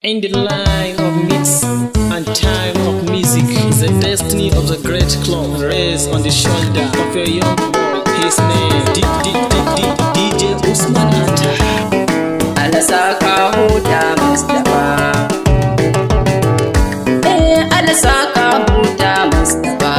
In the line of mix and time of music is the destiny of the great club raised on the shoulder of a young boy. His name D D D D DJ Usman Anta. Alasa ka huta, Mustapha. Eh, alasa ka huta, Mustapha.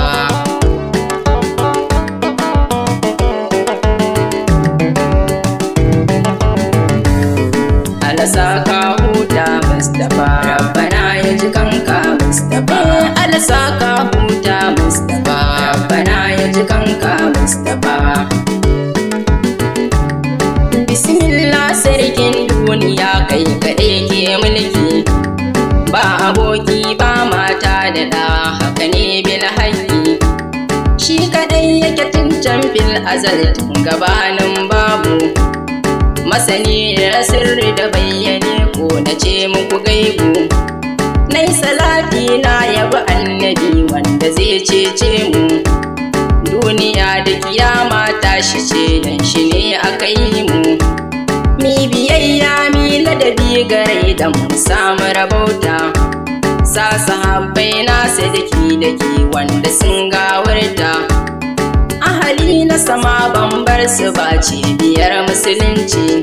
Alasa ka huta, Mustapha. Rabbana ya ji kanka, Mustapha. Eh, alasa ka huta, Mustapha. Rabbana ya ji kanka, Mustapha. Bismillah, sarkin duniya, kai kaɗai ke mulki. Ba aboki ba mata da ɗa, haka ne bil haƙƙi. Shi kaɗai yake tun can fil azal, tun gabanin babu. Masani da sirri da bayyane, ko na ce muku gaibu. Nai salati na yabi Annabi wanda zai cece mu. Duniya da kiyama tashi ce, dan shi ne aka yi mu. Mi biyayya, mi ladabi garai dan mu samu rabauta. Sa sahabbai nasa daki daki wanda sun gawarta. Ahali na sama ban bar su ba, cibiyar musulunci.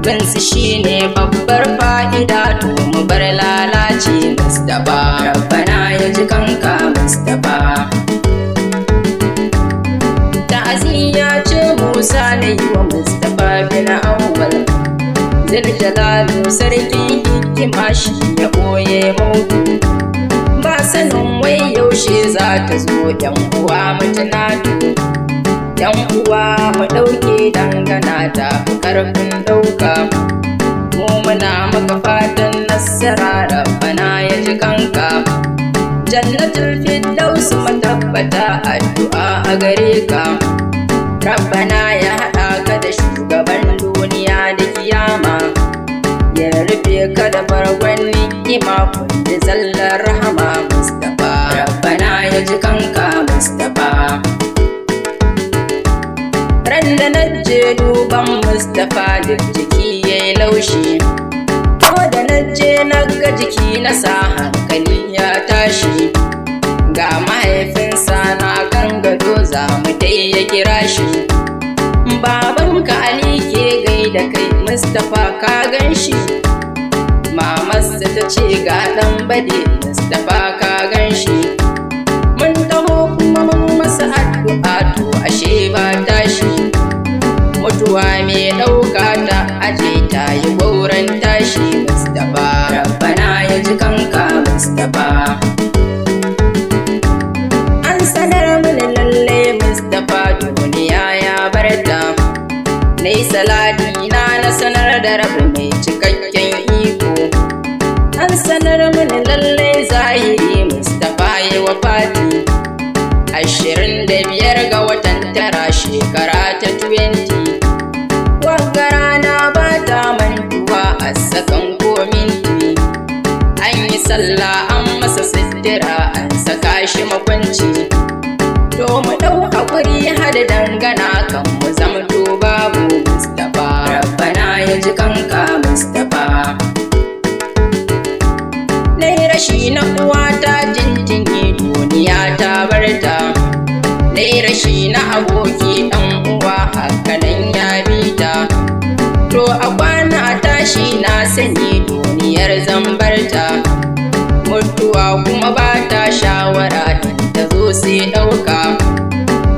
Bin su shine babbar fa'ida, to mu bar lalace. Mustapha, Rabbana ya ji kanka, Mustapha. Ta'aziyya ce Musa na yi wa Mustapha bin Awwal. Ziljalalu, sarkin hikima, shi ya ɓoye mautu. Ba sanin wai yaushe za ta zo, yan uwa mu tunatu. Yan uwa, mu ɗauke dangana, ta fi ƙarfin ɗauka. Mu muna maka fatan nasara, Rabbana ya ji kanka. Jannatul Firdaus matabbata addu'a a gare ka. Rabbana ya haɗa ka da shugaban duniya da kiyama. Ya rufe ka da bargon ni'ima, kundi zallar rahama. Mustapha, Rabbana ya ji kanka, Mustapha. Ran da na je duban Mustapha, duk jiki ya yi laushi. Ko da na je na ga jiki na sa hankali ya tashi. Ga mahaifinsa na kan gado, za mu dai ya kira shi. "Babanka Ali ke gaida kai, Mustapha, ka gan shi." Mamarsa ta ce, "Ga ɗan bade, Mustapha, ka gan shi. Mun taho kuma mun masa addu'a, to ashe ba tashi." Mutuwa mai ɗauka ta aje ta yi gwauron tashi. Mustapha, Rabbana ya ji kanka, Mustapha. An sanar mini lalle Mustapha duniya ya barta. Na yi salati na na sanar da rabu mai cikakken iko. An sanar mini lalle zahiri Mustapha ya wafati. 25 ga watan 9, shekara ta 20. Wagga rana ba ta mantuwa a sakan ko minti. An yi sallah, an masa sittira, an saka shi makwanci. To mu ɗau haƙuri hada dangana kan mu zamto babu. Mustapha, Rabbana ya ji kanka, Mustapha. Na yi rashi na uwata jinjini, duniya ta barta. Na yi rashi na aboki, ɗan uwa, hakanan ya bi ta. To a kwana a tashi na sani duniyar zambarta. Mutuwa kuma ba ta shawara, in ta zo sai ɗauka.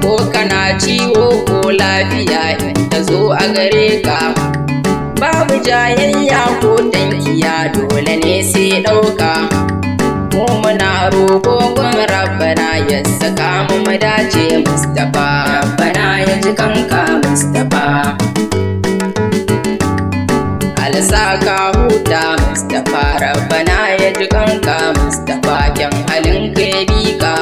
Ko kana ciwo ko lafiya, in ta zo a gare ka. Babu jayayya ko tankiya, dole ne sai ɗauka. Mu muna roƙo gun Rabbana ya saka mu mu dace. Mustapha, Rabbana ya ji kanka, Mustapha. Alsa ka huta, Mustapha, Rabbana ya ji kanka, Mustapha. Kyan halin ka ya bi ka.